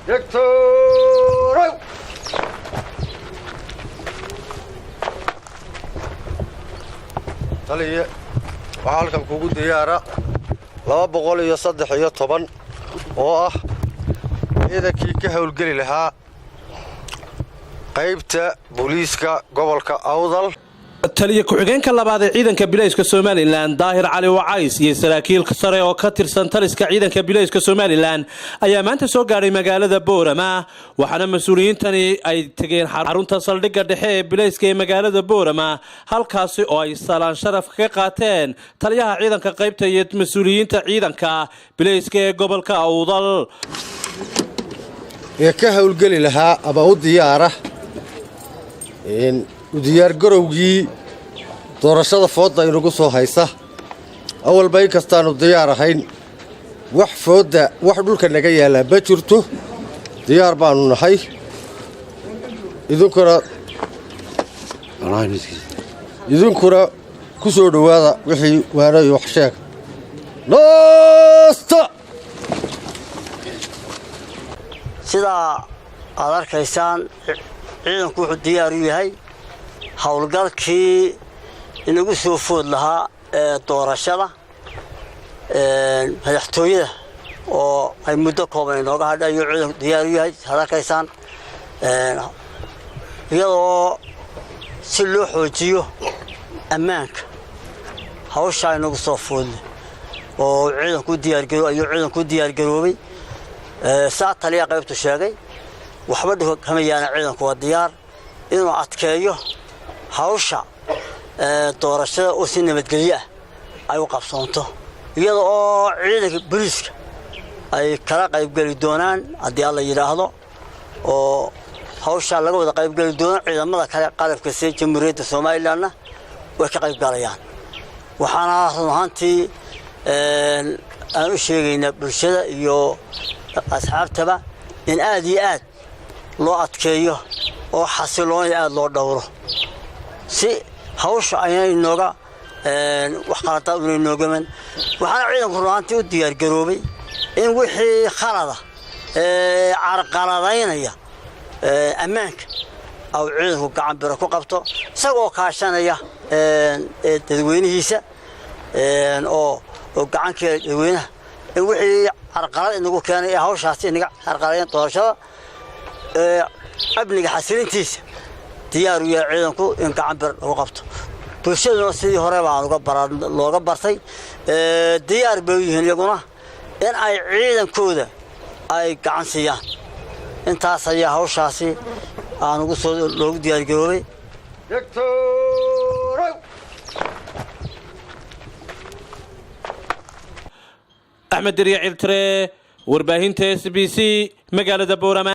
Digtoorow! Taliye, waxaa halkan kugu diyaara 213 oo ah ciidankii ka howlgeli lahaa qaybta booliiska gobolka Awdal. Taliya ku-xigeenka labaad ee ciidanka bilayska Somaliland, Daahir Cali Wacays, iyo saraakiil sare oo ka tirsan taliska ciidanka bilayska Somaliland ayaa maanta soo gaadhay magaalada Boorama, waxaana mas-uuliyiintani ay tegeen xarunta saldhigga dhexe ee bilayska ee magaalada Boorama, halkaasi oo ay salaan sharaf kaga qaateen taliyaha ciidanka qaybta iyo mas-uuliyiinta ciidanka bilayska ee gobolka Awdal. Ee ka howlgeli lahaa ama u diyaara u diyaargarowgii doorashada foodda inagu soo haysa. Awalba in kastaannu diyaar ahayn, wax foodda wax dhulka naga yaallaa ma jirto. Diyaar baannu nahay. Idinkuna ku soo dhowaada wixii waano iyo wax sheega. Noosta! Sidaa aad arkaysaan, ciidanku wuxuu diyaar u yahay howlgalkii inagu soo food lahaa ee doorashada madaxtooyada oo ay muddo kooban inooga hadha ayuu ciidanku diyaar u yahay. Aad arkaysaan, iyadoo si loo xoojiyo ammaanka hawshaa inagu soo foodle oo ciidanku u diyaargaro ayuu ciidanku u diyaargaroobay. Saa taliya qaybtu sheegay, waxba dhulka kama yaana. Ciidanku waa diyaar inuu adkeeyo hawsha doorashada oo si nabadgelyo ah ay u qabsoonto, iyada oo ciidanka booliiska ay kala qaybgeli doonaan haddii Alla yidhaahdo, oo hawshaa laga wada qaybgeli doono. Ciidamada kale qalabka sida Jamhuuriyadda Somalilandna way ka qaybgalayaan. Waxaana run ahaantii aan u sheegaynaa bulshada iyo asxaabtaba in aad iyo aad loo adkeeyo oo xasiloonida aad loo dhowro, si hawsha ayna inooga wax qaladaad una inoogaman. Waxaana ciidanku run ahaantii u diyaargaroobay in wixii khalada ee carqaladaynaya ammaanka au ciidanku gacan biro ku qabto, isagoo kaashanaya dadweynihiisa oo gacankeeda dadweynaha, in wixii carqalad inagu keenay ee hawshaasi inaga carqaladayn doorashada amniga xasilintiisa, diyaar u yahay ciidanku in gacan bir lagu qabto. Bulshaduna sidii hore baan looga bartay diyaar bay u yihiin iyaguna in ay ciidankooda ay gacan siiyaan. Intaas ayaa hawshaasi aan ugu soo loogu diyaargaroobay. Digtoorow! Axmed Derya Ciltire, warbaahinta SBC, magaalada Boorama.